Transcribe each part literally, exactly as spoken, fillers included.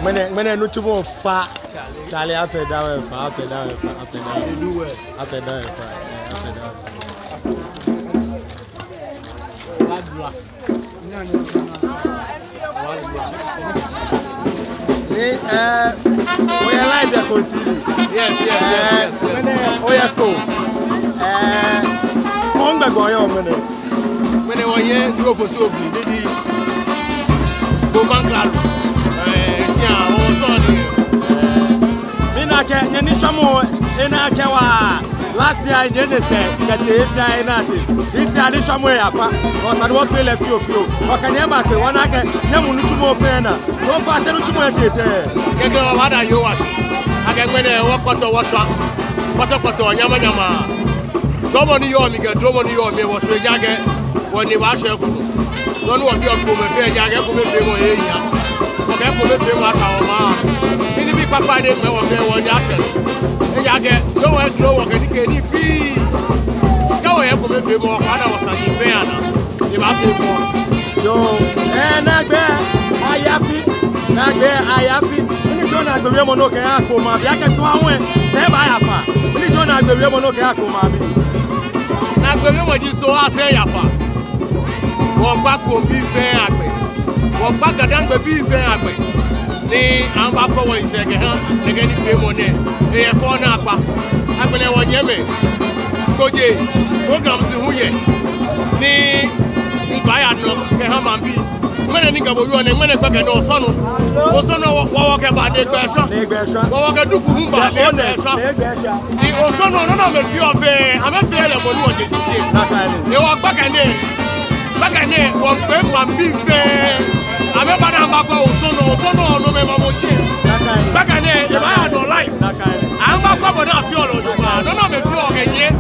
Ŋmɛnɛ, ŋmɛnɛ nitsumɔ fa. Charlie, up and down, fa, up and down, fa, up and down. You do well. Up and down, fa, yeah, up and down, fa. Ni, eh, oyɛ live yɛ Koo T V. Yes, yes, yes, yes, yes. Ŋmɛnɛ oyɛ Koo. Eh, mɔ ŋmɛnɛ oyɛ ŋmɛnɛ. Ŋmɛnɛ wɔyɛ Nuumo Ofosu Obli, ni ji Koo Maŋkralo. Eh, shi a, wɔsɔŋ ni. Mina akɛ nyɛnishwamɔ, ena akɛ wa. Last year, nyɛ nɛɛ sɛɛ, kɛtee fɛɛ ena tee. This year, nishwamɔ eyafa. Wɔsane wɔfee lɛ fioo fioo. Wɔkɛ nyɛ bakpe, wɔna akɛ nyɛmu nitsumɔ fɛɛ naa. So far, te nitsumɔ etee tɛŋŋ? Kɛkɛ wɔbaada Yehowa shi akɛ ŋmɛnɛ wɔkpɔtɔ wɔshwa. Kpɔtɔkpɔtɔ, nyamanyama. Tsɔɔmɔ ni yɔɔ mli kɛ duromɔ ni yɔɔ mli, wɔshwe ejaakɛ wɔnine baashɛ eko nɔ. Nɔ ni wɔbiɔ ekomefeemɔ ejaakɛ ekomefeemɔ ehiaa. Wɔkɛ ekomefeemɔ aka wɔmaŋ. Nibii kpakpai ni kpɛɔ wɔ fɛɛ wɔnine ashɛ nɔ. Ejaakɛ Yehowa eduro wɔ kɛ nikeenii pii. Shi kɛ wɔyɛ ekomefeemɔ, wɔkɛbaana wɔsane fɛɛ anaa. Ebaafee fɛo. Yoo, eh, naagbee aya afi, naagbee aya afi. Mɛni ji naagbee wiemɔ ni okɛha Koo maŋbii akɛ sɔŋŋ ahu lɛ, sɛɛ baaya faa? Mɛni ji naagbee wiemɔ ni okɛha Koo maŋbii? Naagbee wiemɔ ji sɔŋŋ sɛɛ aya faa. Wɔmiikpa Koobii fɛɛ agbɛ. Wɔmiikpa Ga-Dangme bii fɛɛ agbɛ. Ni amɛbakɔ wɔyisɛɛ kɛha nɛkɛ nifeemɔ nɛɛ. Eyɛ fɛo naakpa. Agbɛnɛ wɔnyɛmimɛi, kojee, programs hu yɛ. Ni mibaaya nɔ kɛha maŋbii. Ŋmɛnɛ ni mikɛ bo wieɔ nɛɛ, ŋmɛnɛ gbɛkɛ nɛɛ Osɔnɔ. Osɔnɔ wɔ, wɔ, wɔkɛba ni egbɛ shwa. Ni egbɛ shwa. Wɔ, wɔkɛ duku hu ba ni egbɛ shwa. Ni egbɛ shwa. Ni Osɔnɔ nɔ ni amɛfeɔ fɛɛ, amɛfee lɛ bɔ ni wɔje shishi. Nakai ni. Ni wɔ gbɛkɛ nɛɛ, gbɛkɛ nɛɛ, wɔmiikpee maŋbii fɛɛ. Amɛba ni amɛbakwɛ Osɔnɔ, Osɔnɔ nɔ mɛi ma mɔ shi. Nakai ni. Gbɛkɛ nɛɛ, ebaaya nɔ live. Nakai ni. Amɛbakwɛ bɔ ni afeɔ lɛ, nɔ ni amɛfeɔ kɛnyiɛ.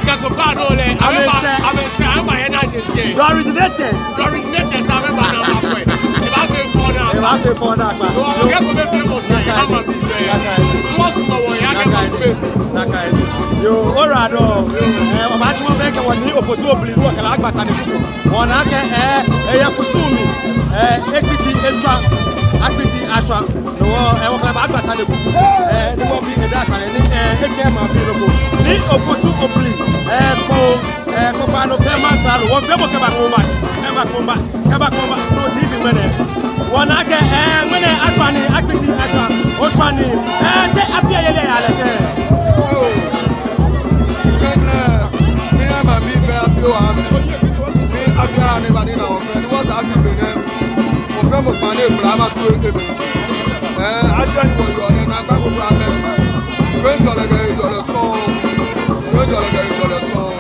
Kɛ kpokpaa nɔ lɛ, amɛba, amɛshɛ, amɛba yɛ ni aje shiɛ. The originators. The originators, amɛba ni amɛbakwɛ. Ebaafee fɛo naakpa. Ebaafee fɛo naakpa. Yoo, wɔkɛ ekomefeemɔ shɛ, nakai ni, maŋbii fɛɛ. Nakai ni. Wɔsumɔɔ wɔhe akɛ maŋ kome. Nakai ni. Yoo, oyiwaladɔŋŋ. Eh, wɔbaatsi mɔ bɛ kɛ wɔ Nii Ofosu Obli ni wɔkɛ lɛ agba sane kuku. Wɔna akɛ, eh, eyɛ kusum mli, eh, ekpiti eshwa, akpiti ashwa. No hewɔ, eh, wɔkɛ lɛ baagba sane kuku. Eh, ni wɔbi eda sane ni, eh, ekɛɛ maŋbii nɔ ko. Nii Ofosu Obli, eh, Koo, eh, Koo kpaa nɔ fɛɛ Maŋkralo. Wɔfee mɔ kɛba Koo maŋ, kɛba Koo maŋ, kɛba Koo maŋ. No ji bi ŋmɛnɛ. Wɔna akɛ, eh, ŋmɛnɛ ashwa nii, akpiti ashwa, oshwa nii. Eh, te afi lɛ yeli yaa lɛ tɛŋŋ? Oh. Kɛkɛ, mina maŋbii fɛɛ afi oo afi. Ni afi aya ni eba nina wɔ fɛɛ, ni wɔsɛɛ afi be nɛɛ. Wɔfɛɛ mɔ kpaa ni egbala abasu emli. Eh, ajɛ ni wɔyɔɔ nɛɛ, naagba ko kwraa bɛ. Fɛɛ jɔlɛ kɛ jɔlɛ sɔŋŋ. Fɛɛ jɔlɛ kɛ jɔlɛ sɔŋŋ.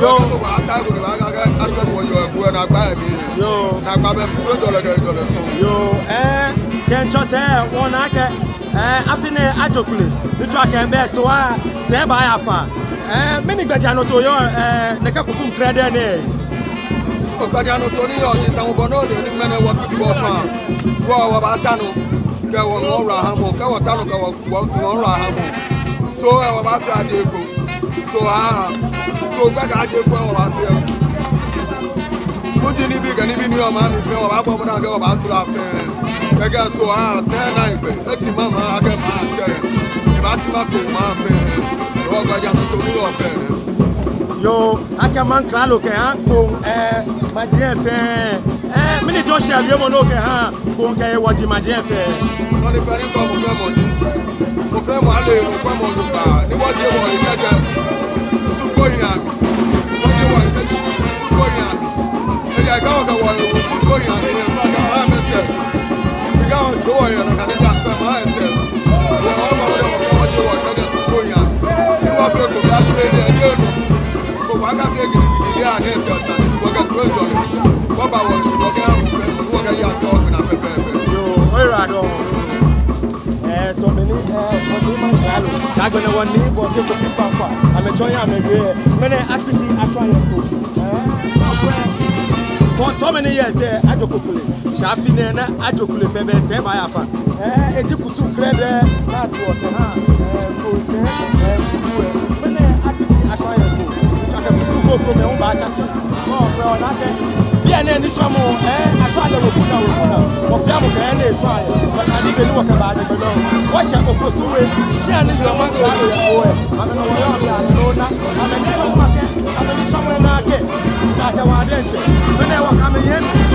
Yoo. Ko ba ata ko ni ba ka kɛ Atsɛ wɔyɔɔ eko lɛ naagba yɛ mli. Yoo. Naagba bɛ mli, toiŋjɔlɛ kɛ yiŋjɔlɛ sɔŋŋ. Yoo, ɛɛ, kɛ ntsɔ sɛɛ, wɔna akɛ, ɛɛ, afi nɛɛ Ajokule, ntsɔ akɛ bɛ so a, sɛɛ baaya faŋŋ. Ɛɛ, mɛni gbɛjianɔtoo yɔɔ, ɛɛ, nɛkɛ kusum krɛdɛɛ nɛɛ? Gbɛjianɔtoo ni yɔɔ ji tamɔ bɔ ni ole ni ŋmɛnɛ wɔkpiti wɔshwã. Wɔ, wɔbaatsa nɔ, kɛ wɔŋɔɔ wala ha mɔ, kɛ wɔtsa nɔ, kɛ wɔ, wɔŋɔɔ wala ha mɔ. So, ɛɛ, wɔbaafee aje kpo. So, aa, so, gbɛ kɛ aje kpo wɔbaafee. Kuji nibii kɛ nibii ni yɔɔ maŋ mli fɛɛ, wɔbaabɔ mɔdɛŋ akɛ wɔbaato lɛ fɛɛ. Kɛkɛ so, aa, sɛɛ naa egbɛ. Eti maŋ maŋ akɛ maŋ atsɛ. Ebaati maŋ ko maŋ fɛɛ. Wɔgbɛjianɔtoo ni yɔɔ pɛ nɛ. Yoo, akɛ maŋ klalo kɛha Kpone, ɛɛ, maji lɛ fɛɛ. Ɛɛ, mɛni ji oshɛɛ wiemɔ ni okɛha Kpone kɛ ewɔji maji lɛ fɛɛ? Nɔ ni pɛ ni kɔɔ mɔ fɛɛ mɔ ji, mɔ fɛɛ mɔ ale nɔ ko mɔ ni ba ni wɔjie wɔhe kɛjɛ su kpo hiɛ mli. Wɔjie wɔhe kɛjɛ su kpo hiɛ mli. Ejaakɛ wɔkɛ wɔhe wo su kpo hiɛ mli, ejaakɛ maŋ amɛsɛɛ. Ejaakɛ wɔjie wɔhe nakai ni ja fɛɛ maŋ amɛsɛɛ. Wɔ, wɔ, wɔ, wɔjie wɔhe kɛjɛ su kpo hiɛ mli. Ni wɔfee ko, wɔfee ni eje nɔ. Ko wɔkafee gidigidi ni amɛsɛɛ, wɔkɛ toiŋjɔlɛ. Wɔba wɔshi, wɔkɛ amɛsɛɛ, wɔkɛ ya fɛɛ wɔkɛ naa pɛpɛɛpɛ. Yoo, oyiwaladɔŋŋ. Ɛɛ, tamɔ bɔ ni, ɛɛ, wɔji maŋ klalo. Agbɛnɛ wɔnii bɔ kɛ ko fi kpakpa. Amɛtsɔ yɛ amɛwie. Ŋmɛnɛ akpiti ashwã yɛ ko. Ɛɛ, for so many years, ɛɛ, Ajokokole. Shi afi nɛɛ ni Ajokole pɛ bɛ sɛɛ baaya faŋŋ. Ɛɛ, eji kusum krɛdɛɛ ni atoɔ kɛha, ɛɛ, Kpone sɛɛ, ɛɛ, kusum lɛ. Ŋmɛnɛ akpiti ashwã yɛ ko. Tsakɛ kusum krokomɛi hu baatsa shi. Ɔɔ, fɛɛ ona akɛ biɛ nɛɛ nishwamɔ, ɛɛ, ashwã lɛ weku naa, weku naa. Mɔ fɛɛ mɔ kɛ enɛ shwã yɛ. Wɔkadi be ni wɔkɛba nɛɛ gbɛ nɔ. Wɔshɛ Ofosu We, shia ni yɔɔ maŋ klalo yɛ Kpone. Amɛnɔ wɔyɔɔ biɛ, amɛnɔ ona. Amɛnishwamɔ akɛ, amɛnishwamɔ naa akɛ. Naa akɛ wɔ diɛŋtsɛ. Ŋmɛnɛ wɔkɛ amɛ yɛ mli.